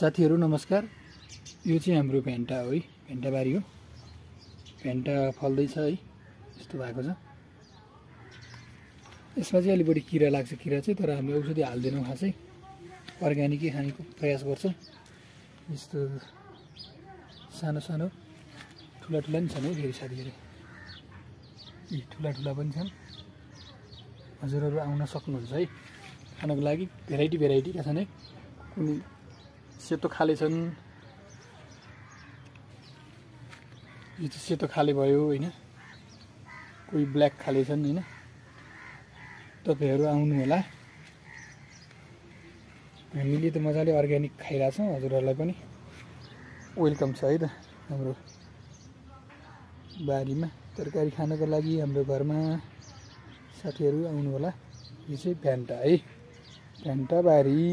साथीहरु नमस्कार। यो चाहिँ हाम्रो भेन्टा हो है, भेन्टा बारी हो। भेन्टा फल्दै छ है, यस्तो भएको छ। यसमा चाहिँ अलि बढी किरा लाग्छ, किरा चाहिँ, तर हामीले औषधि हाल्दैनौँ, खासै अर्ग्यानिकै खानेको प्रयास गर्छौं। यस्तो सानो सानो ठुला ठुला नि छन् है, फेरि साथीहरु यी ठुला ठुला पनि छन्। हजुरहरु आउन सक्नुहुन्छ है खानको लागि। भेराइटी का छन् है, कुनै सेतो खाले छन्, यो चाहिँ सेतो खाले भयो हैन, कोही ब्ल्याक खाले छन् हैन। तपाईहरु आउनु होला। हामीले त मजाले अर्ग्यानिक खाइराछौं, हजुरहरुलाई पनि वेलकम छ है त हाम्रो बारीमा तरकारी खानको लागि, हाम्रो घरमा। साथीहरु आउनु होला। यो चाहिँ भेन्टा है, भेन्टा बारी।